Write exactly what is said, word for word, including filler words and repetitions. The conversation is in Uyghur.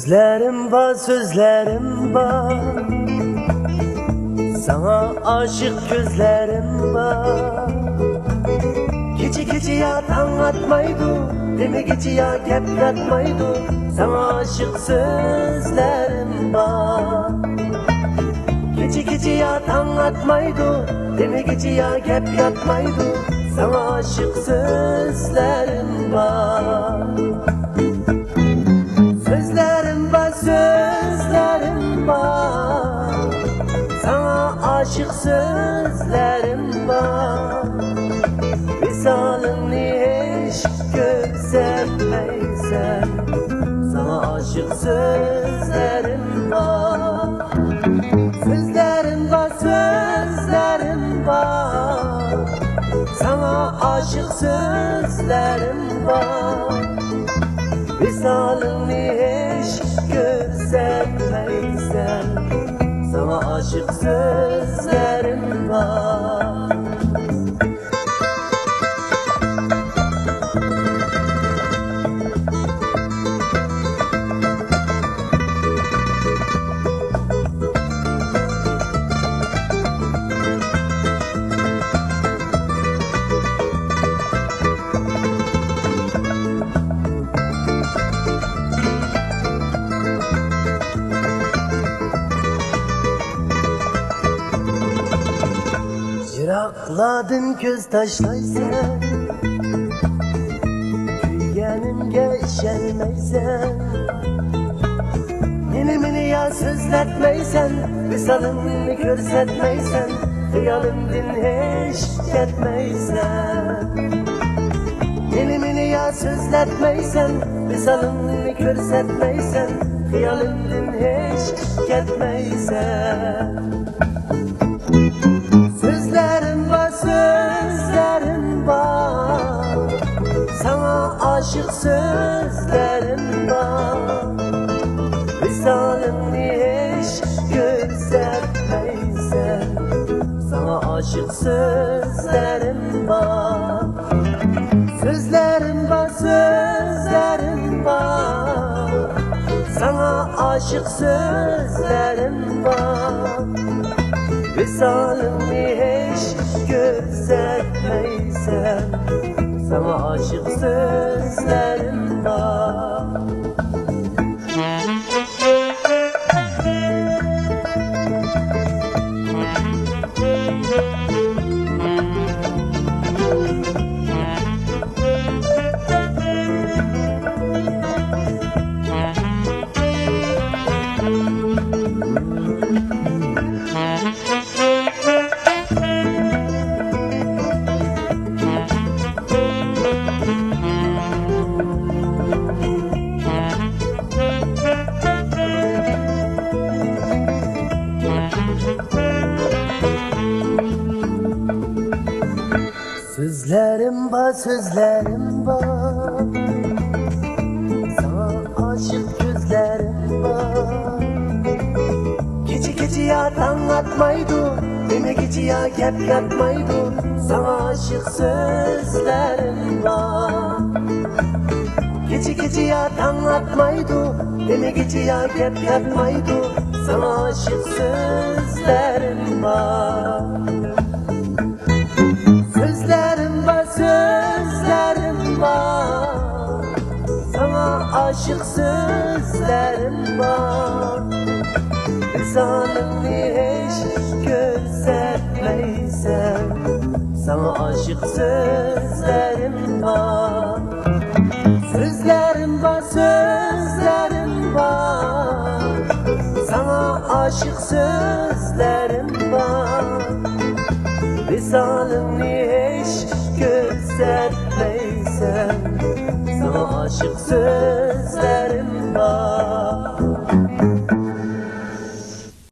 سۆزلىرىم بار، سۆزلىرىم بار، ساڭا ئاشىق كۆزلىرىم بار. كېچە كېچە يا تاڭ ئاتمايدۇ، دېمىگىچە يا گەپ ياتمايدۇ، ساڭا ئاشىق سۆزلىرىم بار. كېچە كېچە يا تاڭ ئاتمايدۇ، دېمىگىچە يا گەپ ياتمايدۇ، ساڭا ئاشىق سۆزلىرىم بار. سۆزلىرىم بار، سۆزلىرىم بار، ساڭا ئاشىق سۆزلىرىم بار. ۋىسالىڭنى ھېچ كۆرسەتمەيسەن، ساڭا ئاشىق سۆزلىرىم بار. سۆزلىرىم بار، سۆزلىرىم بار، ساڭا ئاشىق سۆزلىرىم بار. ۋىسالىڭنى ھېچ كۆرسەتمەيسەن، ساڭا ئاشىق سۆزلىرىم بار. يىراقلاردىن كۆز تاشلايسەن، كۆيگىنىمگە ئىشەنمەيسەن. مېنى، مېنى يا سۆزلەتمەيسەن، ۋىسالىڭنى كۆرسەتمەيسەن، خىيالىمدىن ھېچ كەتمەيسەن. مېنى، مېنى يا سۆزلەتمەيسەن، ۋىسالىڭنى كۆرسەتمەيسەن، خىيالىمدىن ھېچ كەتمەيسەن. سۆزلىرىم بار، سۆزلىرىم بار، ساڭا ئاشىق سۆزلىرىم بار. ۋىسالىڭنى ھېچ كۆرسەتمەيسەن، ساڭا ئاشىق سۆزلىرىم بار. سۆزلىرىم بار، سۆزلىرىم بار، ساڭا ئاشىق سۆزلىرىم بار. ۋىسالىڭنى ھېچ كۆرسەتمەيسەن، ساڭا ئاشىق سۆزلىرىم بار. سۆزلىرىم بار، سۆزلىرىم بار، ساڭا ئاشىق كۆزلىرىم بار. كېچە كېچە يا تاڭ ئاتمايدۇ، دېمىگىچە يا گەپ ياتمايدۇ، ساڭا ئاشىق سۆزلىرىم بار. كېچە كېچە يا تاڭ ئاتمايدۇ، دېمىگىچە يا گەپ ياتمايدۇ، ساڭا ئاشىق سۆزلىرىم بار. سۆزلىرىم بار، سۆزلىرىم بار، ساڭا ئاشىق سۆزلىرىم بار. ۋىسالىڭنى ھېچ كۆرسەتمەيسەن، ساڭا ئاشىق سۆزلىرىم بار. سۆزلىرىم بار، سۆزلىرىم بار، ساڭا ئاشىق سۆزلىرىم بار. ۋىسالىڭنى ھېچ كۆرسەتمەيسەن، ساڭا ئاشىق سۆزلىرىم